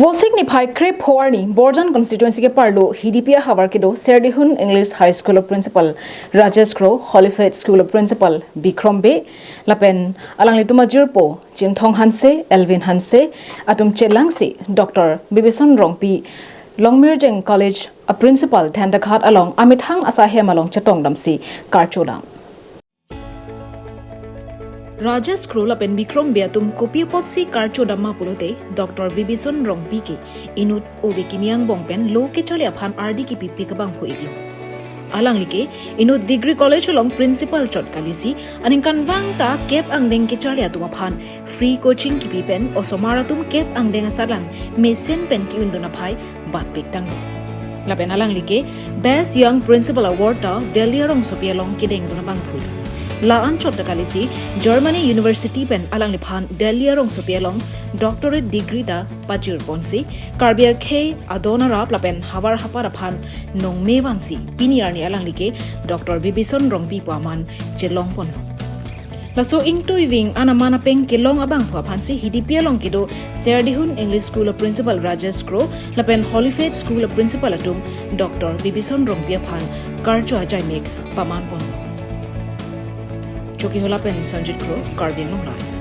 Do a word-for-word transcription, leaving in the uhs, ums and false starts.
Vosik niphai krepho arni Borjan constituency keparlo Hidipi ahavar kedo Serdihun English High School of Principal Rajesh Kro, Holy Faith School of Principal Bikrom Bey, lapen alanglitum ajirpo Chimthong Hanse, Elvin Hanse atum chelangsi Doctor Bibison Rongpi, Longmirjeng College a Principal Dhendakhat along amethang asahem along chetongdamsi karchodam. Rajesh Kro lapen Bikrom Bey atum kopi apotsi karchodam ma pulote Doctor Bibison Rongpi ke inut ove kimi angbong pen lo kecharli aphan ardi kipipik abangphu iklo. Alangli ke inut Degree College along Principal chot kalisi aningkanvang ta kep angdeng kecharli atum aphan free coaching kipi pen osomar atum kep angdeng asatlang mesen pen ki-undun aphai batpik tanglo. Lapen alangli ke Best Young Principal Award ta Delhi arongsopi along kedengdun abangphu. La-anchot ta kalisi Germany University pen alangliphan Delhi arongsopi along doctorate degree ta pajirponsi Karbi akhei adon arap lapen havar hapar aphan nongme vansi pini arni alangli ke Doctor Bibison Rongpi pu aman chelongponlo. Laso ingtuiving anaman apeng kelong abangphu aphansi Hidipi along kedo Serdihun English School a Principal Rajesh Kro lapen Holy Faith School a Principal atum Doctor Bibison Rongpi aphan karcho ajaimek pamanpon. Chokihola pen Sanjit Kro, Karbi Anglong Live.